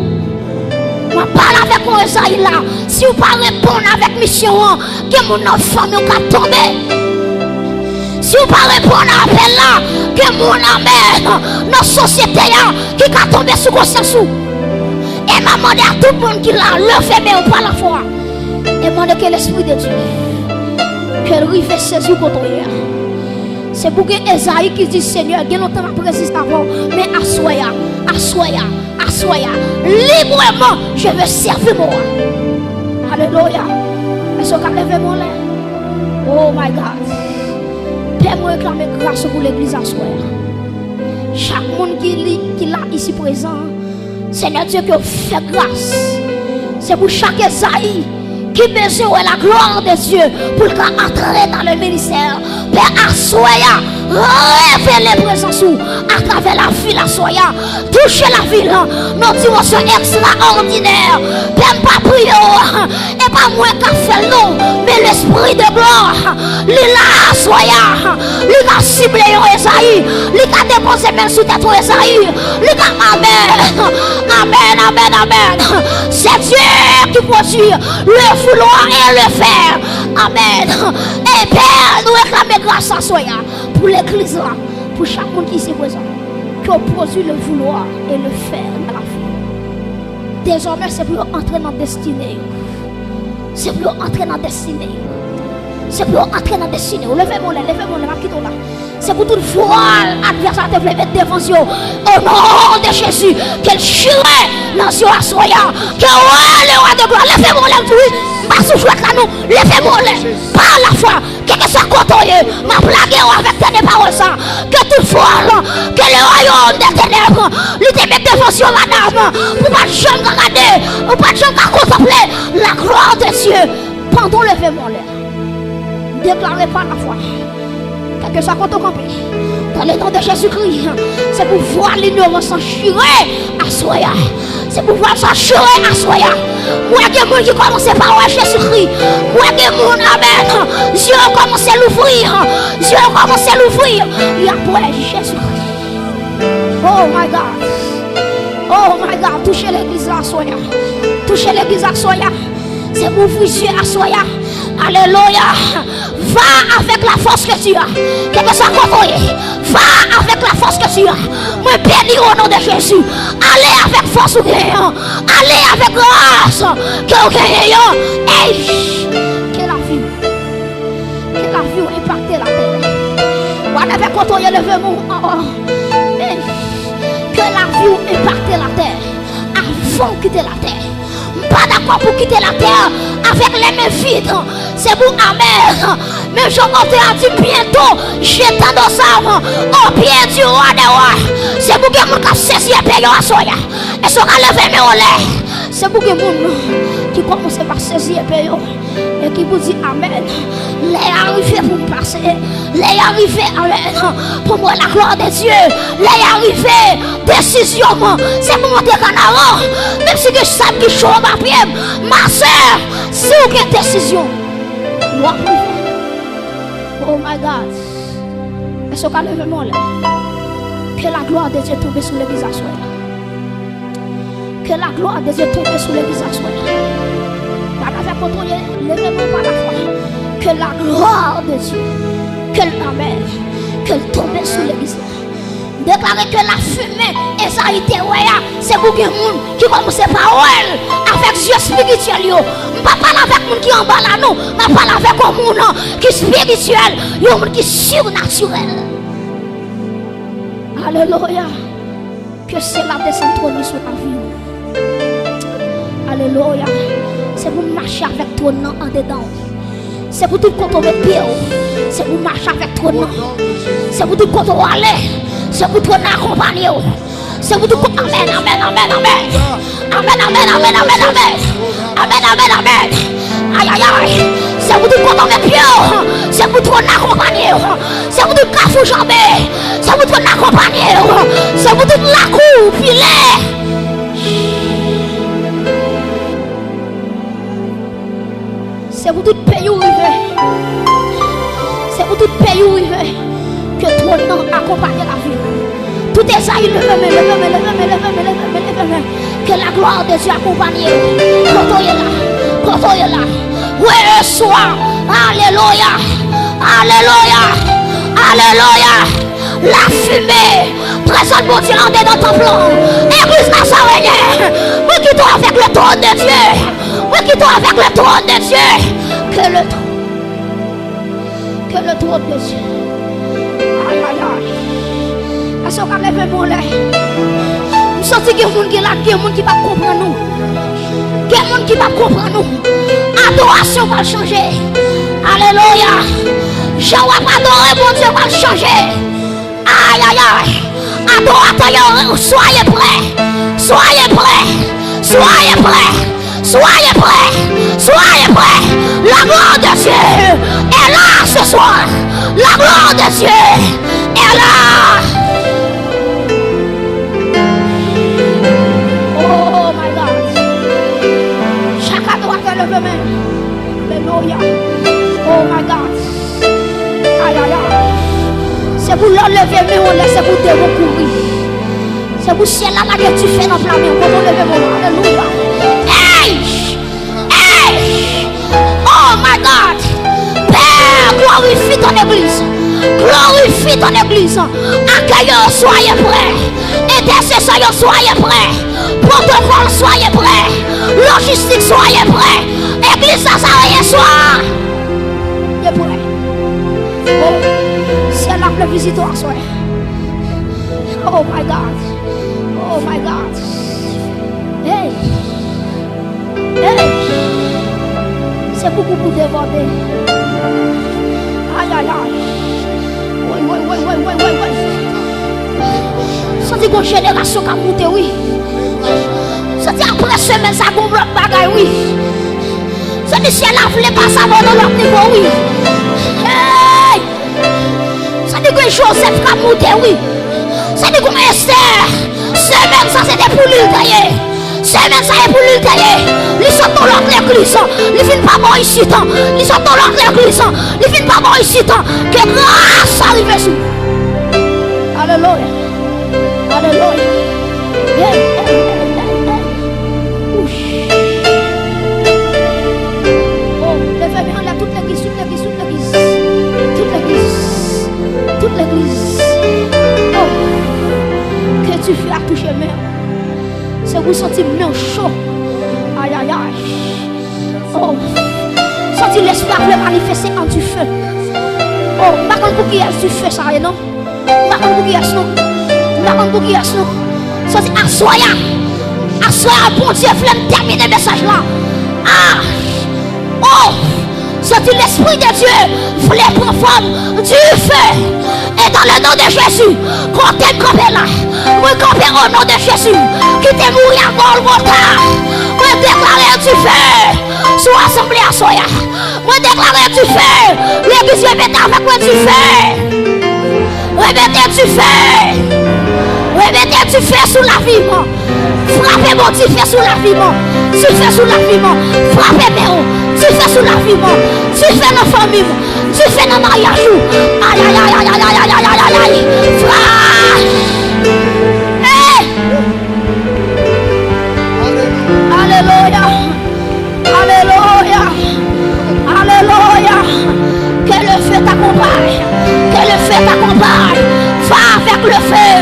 M ap pale avèk yon Ezayi la. Si w pa reponn avèk misyon an, gen moun nan fanmi w k ap tonbe. Si w pa reponn a apèl la, gen moun, amèn, nan sosyete a ki ka tonbe sou konsyans ou. E m ap mande a tout moun ki la, leve men w pa lafwa. E mande ke Lespri de Dye, ke l rive sezi w kote w ye a. Se pou gen Ezayi ki di, Senyè, gen lontan m ap reziste avè w, men aswè a, aswè a, aswè a, libreman, je veux servir mon roi. Alelouya. Èske w ka leve men w anlè? Oh my God. Pè, mwen reklame gras ou pou legliz aswè a. Chak moun ki li, ki la isi prezan, Senyè Dye, ke w fè gras. Se pou chak Ezayi ki bezwen wè la gloire de Dieu pou l ka antre dans le ministère. Pè, aswè a, revele prezans ou atravè lavi l aswè a. Touche lavi l nan dimansyon ekstraòdinè. Pè, m pa priye w, e pa mwen k ap fè l non, men Lespri de glwa, li la aswè a. Li ka sible yon Ezayi. Li ka depoze men l sou tèt yon Ezayi. Li ka, amèn. Amèn, amèn, amèn. C'est Dieu qui produit le vouloir et le faire. Amèn. E Pè, nou reklame gras aswè a pou legliz la, pou chak moun ki isi prezan. Ke w pwodui le vouloir et le faire nan lavi yo. Dezòmè, se pou yo antre nan destine yo. Se pou yo antre nan destine yo. Se pou yo antre nan destine yo. Leve men w anlè, leve men w anlè, m ap kite w la. Se pou tout vwal advèsa te vle met devan zye w. O non de Jezi, ke l chire nan zye w aswè a. Ke w wè le rwa de glwa. Leve men w anlè, m di wi. M pa sou jwèt la non. Leve men w anlè. Pa lafwa. Kèlkeswa kote w ye, m ap lage w avèk dènye pawòl sa. Ke tout vwal ke le royaume des ténèbres li te met devan zye w, madanm, pou w pa t janm ka gade, ou pa t janm ka kontanple la gloire de Dieu. Pandan w leve men w anlè, deklare pa lafwa. Kèlkeswa kote w kanpe, dans le nom de Jésus-Christ, se pou vwal inyorans lan chire aswè a. Se pou vwal sa chire aswè a. M wè gen moun ki kòmanse pa wè Jezikri. M wè gen moun, amèn, zye yo kòmanse louvri. Zye yo kòmanse louvri. Y ap wè Jezikri. Oh my God. Oh my God. Touche legliz la aswè a. Touche legliz la aswè a. Se pou ouvri zye aswè a. Alelouya. Va avec la force que tu as. Kèlkeswa kote w ye, va avec la force que tu as. Mwen beni w o non de Jezi. Ale avèk fòs ou genyen an. Ale avèk gras ke w genyen an. Ey! Ke lavi w, ke lavi w enpakte latè. Whatever kote w ye, leve men w anwo. Ey! Ke lavi w enpakte latè avan w kite latè. M pa dakò pou kite latè avèk lè men vid. Se pou, amèn. Men jan otè a di, bientôt j'étends nos armes aux pieds du roi des rois. Se pou gen moun k ap sezi epe yo aswè a. Èske w ka leve men w anlè? Se pou gen moun ki kòmanse pa sezi epe yo. E ki pou di, amèn. Lè a rive pou m pase. Lè a rive, amèn, pou m wè la gloire de Dieu. Lè a rive, desizyon m se pou monte kanaran. Menm si gen sab ki cho anba pye m, ma sè, si w gen desizyon, w ap rive. Oh my God. Èske w ka leve men w anlè? Ke la gloire de Dieu tonbe sou legliz aswè a. Ke la gloire de Dieu tonbe sou legliz aswè a. Pa lafwa, kote w ye, leve men w pa lafwa. Ke la gloire de Dieu, ke l, amèn, ke l tonbe sou legliz la. M deklare ke lafimen Ezayi te wè a, se pou gen moun ki kòmanse pa wè l avèk zye espirityèl yo. M pa pale avèk moun ki anba la non, m ap pale avèk yon moun ki espirityèl, yon moun ki sinatirèl. Alelouya. Ke syèl la desann twòn li sou lavi w. Alelouya. Se pou mache avèk twòn nan andedan w. Se pou tout kote w met pye w, se pou mache avèk twòn nan. Se pou tout kote w ale, se pou twòn nan akonpanye w. Se pou tout kote, amèn, amèn, amèn, amèn. Amèn, amèn, amèn, amèn, amèn. Amèn, amèn, amèn. Ayayay. Se pou tout kote w met pye w, se pou twòn nan akonpanye w. Se pou tout kafou janbe, se pou twòn nan akonpanye w. Se pou tout lakou pile. Se pou tout peyi w rive. Se pou tout peyi w rive. Ke twòn nan akonpanye lavi w. Tout Ezayi, leve men, leve men, leve men, leve men, leve men, leve men. Ke la gloire de Dieu akonpanye w. Kote w ye la. Kote w ye la. Resevwa. Alelouya. Alelouya. Alelouya. Lafimen prezans Bondye andedan tanp lan. Egliz Nazarenyen, mwen kite w avèk le trône de Dieu. Mwen kite w avèk le trône de Dieu. Ke le trône, ke le trône de Dieu. Ayayay. Èske w ka leve men w anlè? M santi gen moun ki la, gen moun ki p ap konprann nou. Gen moun ki p ap konprann nou. Adorasyon pral chanje. Alelouya. Jan w ap adore Bondye pral chanje. Ayayay. Adoratè yo, soyez prêts. Soyez prêts. Soyez prêts. Soyez prêts. Soyez prêts. La gloire de Dieu est là ce soir. La gloire de Dieu est là. Oh my God. Chak adoratè leve men. Alelouya. Oh my God. Ayayay. Se pou lè w leve men w anlè, se pou demon kouri. Se pou syèl la lage dife nan pla men w. Kote w leve men w la. Alelouya. Hey! Hey! Oh my God! Père, glorifie ton église. Glorifie ton église. Accueillez, soyez prêts. Entèsesè yo, soyez prêts. Protokòl, soyez prêts. Lojistik, soyez prêts. Egliz Nazaryen, soyez prêts. Oh, syèl la ap vizite w aswè. Oh my God. Oh my God. Hey. Hey! Se pou kou pou debòde. Ayayay! Woy, woy, woy, woy, woy, woy, woy! Santi gon jenerasyon k ap moute, wi. Santi apre semèn sa, gon lòt bagay, wi. Santi syèl la vle pase avè w nan lòt nivo, wi. Hey! Sa di gen Joseph k ap moute, wi. Sa di gen Esther. Semèn sa se te pou li l te ye. Semèn sa e pou li l te ye. Li sot nan lòt legliz. Li vin pa bò isit. Li sot nan lòt legliz. Li vin pa bò isit. Ke gras sa rive sou. Alelouya. Alelouya. Hey, hey, hey, hey, hey. Ouch. Oh, leve men anlè tout legliz, tout legliz, tout legliz. Tout legliz. Tout legliz. Oh. Ke dife a touche men w. Se pou w santi men w cho. Ayayay. Oh. Santi Lespri a vle manifeste an dife. Oh, m pa konn pou kiyès dife sa ye, non. M pa konn pou kiyès non. M pa konn pou kiyès non. Santi aswè a. Aswè a Bondye vle m tèmine mesaj la. Ah! Oh! Santi Lespri de Dye vle pran fòm dife. E dans le nom de Jésus, kote m kanpe la, mwen kanpe o non de Jezi ki te mouri a Golgotha. Mwen deklare dife sou asanble aswè a. Mwen deklare dife. Legliz, repete avèk mwen, dife. Remete dife. Remete dife sou lavi m. Frape, bon, dife sou lavi m. Dife sou lavi m. Frape men w. Dife sou lavi m. Dife nan fanmi m. Dife nan maryaj ou. Ayayay. Frape. Hey! Alelouya. Alelouya. Alelouya. Que le feu t'accompagne. Que le feu t'accompagne. Va avec le feu.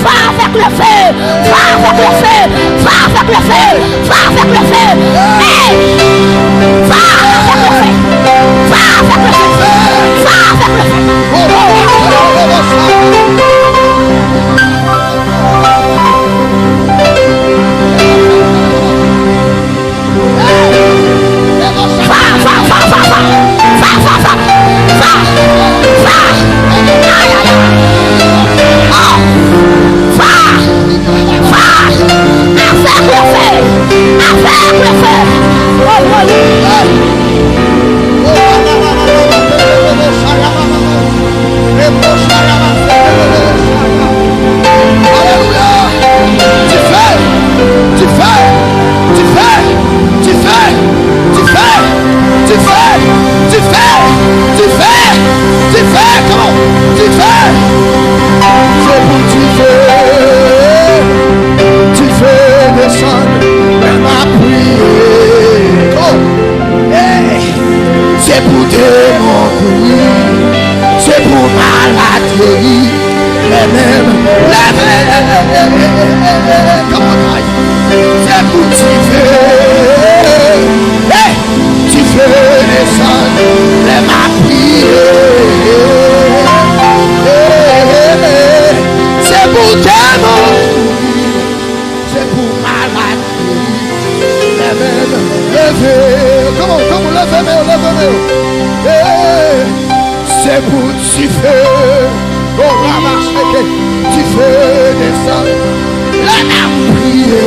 Va avec le feu. Va avec le feu. Va avec le feu. Va avec le feu. Hey! Va avec le feu. Va avec le feu. Va avec le feu. Va, va, va, va, va. Va, va, va. Va, va. Ay, ay, ay. Oh. Va, va. Avèk le feu. Avèk le feu. Oh, oh, oh. Alelouya. Dife! Dife! Dife! Dife! Dife! Come on! Dife! Se pou dife! Dife desann lè m ap priye. Oh! Hey! Se pou demon kouri, se pou malad geri. Leve men, leve, leve, leve, leve, leve, leve. Come on, guys. Se pou dife. Hey! Dife desann lè m ap priye. Hey, hey, hey. Se pou demon kouri. Se pou malad geri. Leve men, leve. Come on, come on, leve men, leve men. Hey, se Pou dife, o Ramacheke, dife desann. Lè n ap priye,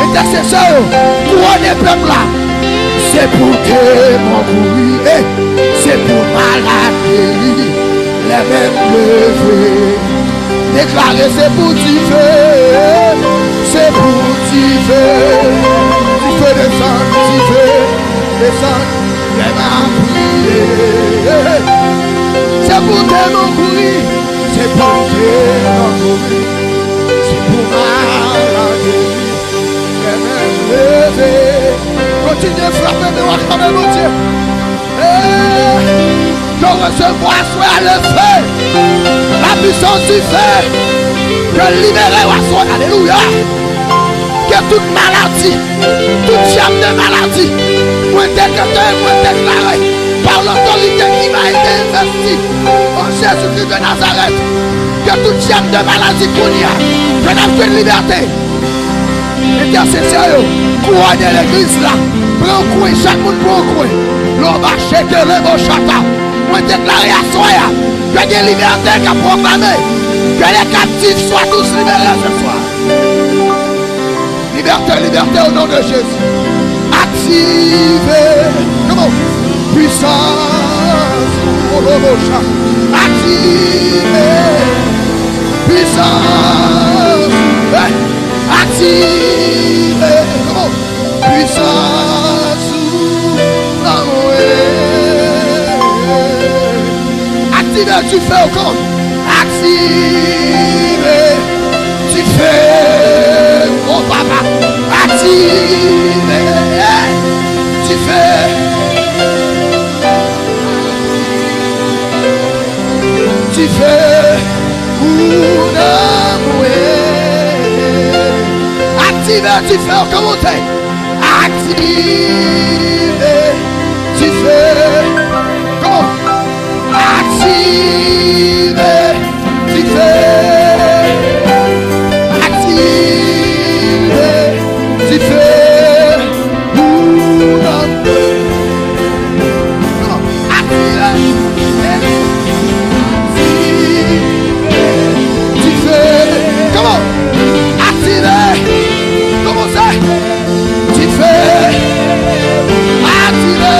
entèsesè yo, kouwone pèp la. Se pou demon kouri, e se pou malad geri, lè m leve. Deklare se pou dife, se pou dife, dife desann, dife desann, lè m ap priye. Se pou demon kouri, se pou demon kouri, se pou malad geri, lè m leve. Kontinye frape men w, aklame Bondye. Ke w resevwa aswè a le feu, la puissance du feu, ke l libere w aswè. Alelouya. Ke tout maladi, tout dyab de maladi, mwen dekrete, mwen deklare, pa lotorite ki ba e te envesti, o Jezikri de Nazarèt, ke tout dyab de maladi kounye a, ke n ap jwenn libète. Entèsesè yo, kouwone legliz la. Pran yon kwen, chak moun pran yon kwen. Loba cheke lebo chata. Mwen deklare aswè a, ke gen libète k ap pwoklame. Que les captifs soient tous libérés ce soir. Liberté, liberté au nom de Jésus. Activez. Come on. Puissance. Oh, oh, oh, cha. Activez. Puissance. Hey. Activez. Come on. Puissance. Activez, activez, come on. Activez. Dife, o papa, aktive, dife, dife, pou nanm mwen. Aktive dife, kòman w te? Aktive dife. Kòman? Aktive dife. Aktive dife. Pou nanm. Kòman? Aktive. Aktive dife. Kòman? Aktive. Kòman sa? Dife, aktive,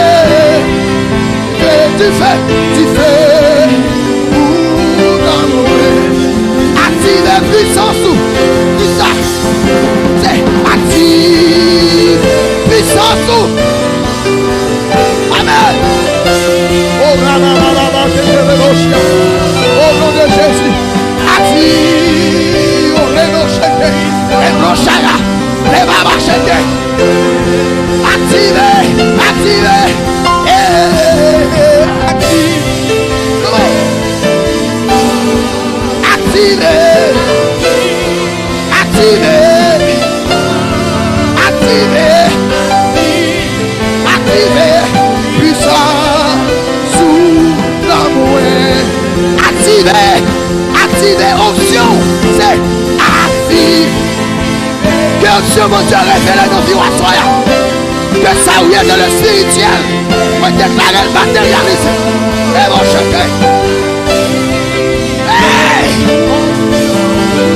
dife, dife, pou nanm mwen. Aktive pwisans ou. Di sa. Se aktive pwisans ou. Amen. Oh, la, la, la, la, la, je te remercie. Au nom de Jésus. Ati, o reno cheke, reno chaya, le baba cheke. Aktive, aktive, eh, aktive. Come on. Aktive, aktive, aktive. Aktive pwisans ou nan mwen. Aktive, aktive onksyon. Se aktive. Ke onksyon Bondye revele nan vi w aswè a. Ke sa ou ye nan lespirityèl, mwen deklare l materyalize. E bon chante. Hey!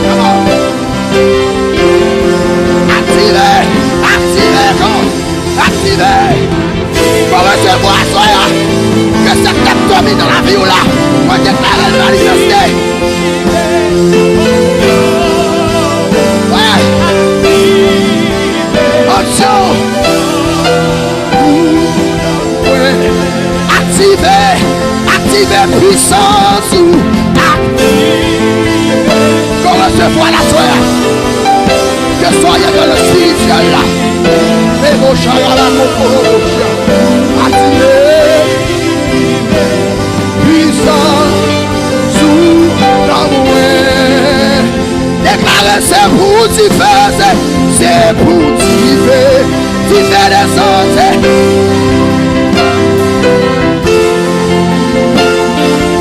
Come on. Aktive, aktive, come on. Aktive. Fò resevwa aswè a. Ke sa k t ap dòmi nan lavi w la, mwen deklare l manifeste. Wi. Onksyon. Aktive, aktive pwisans ou. Aktive. Ke w resevwa l aswè a. Ke sa w ye nan lespirityèl la. Ebo chaya la kokoro kochya. Aktive pwisans ou nan mwen. Deklare se pou dife, se, se pou dife. Dife desann, se,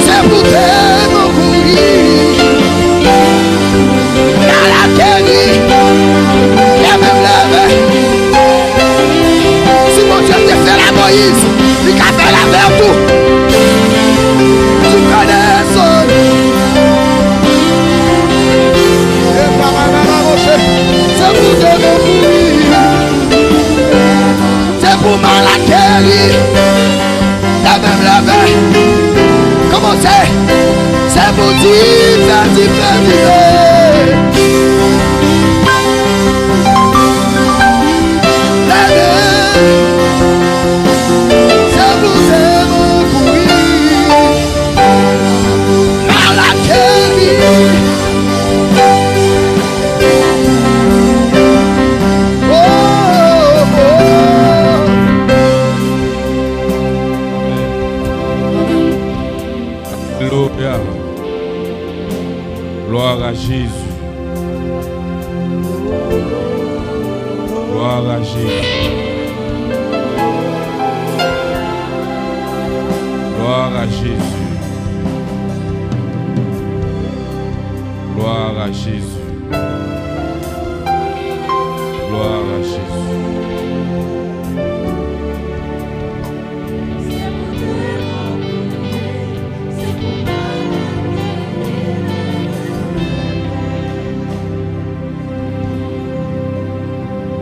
se pou demon kouri. Malad geri, lè m leve. Si Bondye te fè l a Moyiz, li ka fè l avè w tou. Se, se pou dife, dife, dife. Leve. Se pou, se pou kouri. Nan lakel li. Oh, oh, oh. Alelouya. Gloire à Jésus. Gloire à Jésus. Gloire à Jésus. Gloire à Jésus. Gloire à Jésus.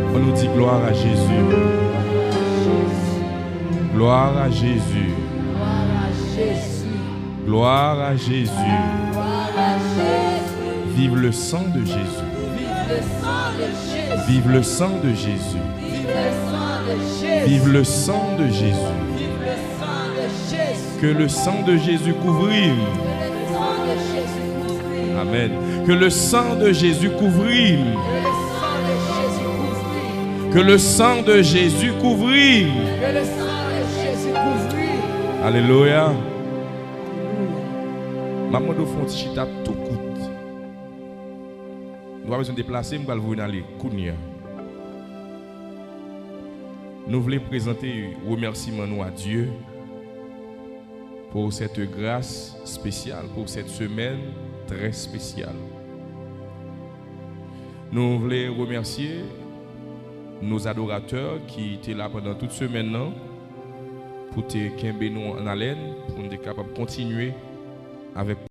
Ann nou di gloire à Jésus. Gloire à Jésus. Gloire à Jésus. Vive le sang de Jésus. Vive le sang de Jésus. Vive le sang de Jésus. Vive le sang de Jésus. Vive le sang de Jésus. Vive le sang de Jésus. Que le sang de Jésus couvrir. Que le sang de Jésus couvrir. Amen. Que le sang de Jésus couvrir. Que le sang de Jésus couvrir. Que le sang de Jésus couvrir. Que le sang de Jésus couvrir. Alelouya. M ap mande w fè yon ti chita tou kout. Nou pa bezwen deplase, m pral voye n ale kounye a. Nou vle prezante remèsiman nou a Dye pour cette grâce spéciale, pour cette semaine très spéciale. Nou vle remèsye nos adorateurs ki te la pandan tout semèn nan pou te kenbe nou an alèn, pou nou te kapab kontinye avèk